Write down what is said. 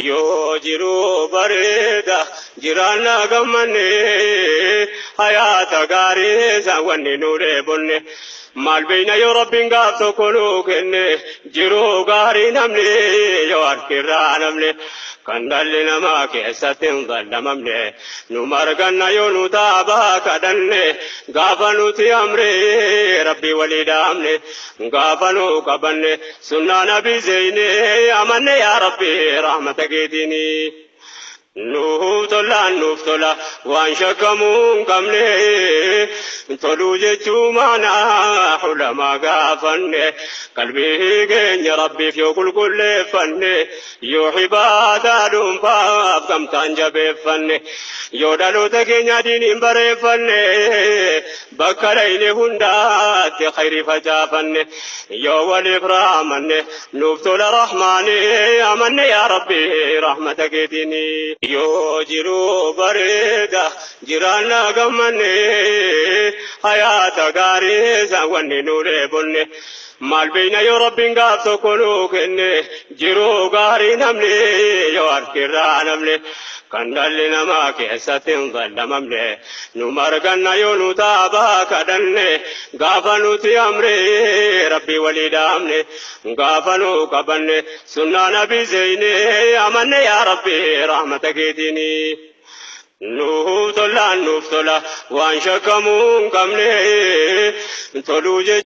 Yoo jiruu bareeda jiraanna gammanne, hayaata gaarii isaan wanni nu dheebonne. Maal beeyna yoo Rabbiin gaaf tokko nuu kenne, jiruu gaarii namni yoo harkirraa namni kan dhalli namaa keessatti hin zallamamne nu marganna yoo nu taabaa kadhanne, gaafa nuti amree Rabbii walii dhaamne, gaafa nu qabanne sunnaa nabi zeyne amanne, yaa Rabbi rahmata keetiini. Nuuf tolaan nuuf tola waan shakkamuu hin qabne, toluu jechuu maanaa ulamaa gaafanne. Qalbii keenya Rabbiif yoo qulqulleeffanne, yoo ibaadaa dhuunfaaf gamtaan jabeeffanne, yoo dhaloota keenya diiniin bareeffanne, bakka dhayne hundaatti khayrii facaafanne, yoo waliif raamanne, nuuf tola rahmaani amanne, yaa Rabbi rahmata keetiini. Yoo jiruu bareeda jiraanna gammanne, hayaata gaarii isaan wanni nu dheebonne. Maal beeyna yoo Rabbiin gaaf tokko nuu kenne, jiruu gaarii namni yoo harkirraa namni kan dhalli namaa keessatti hin zallamamne nu marganna yoo nu taabaa kadhanne, gaafa nuti amree Rabbii walii dhaamne, gaafa nu qabanne sunnaa nabi zeyne amanne, yaa Rabbi rahmata keetiini. Nuuf tolaan nuuf tola waan shakkamuu hin qabne, toluu jechuun.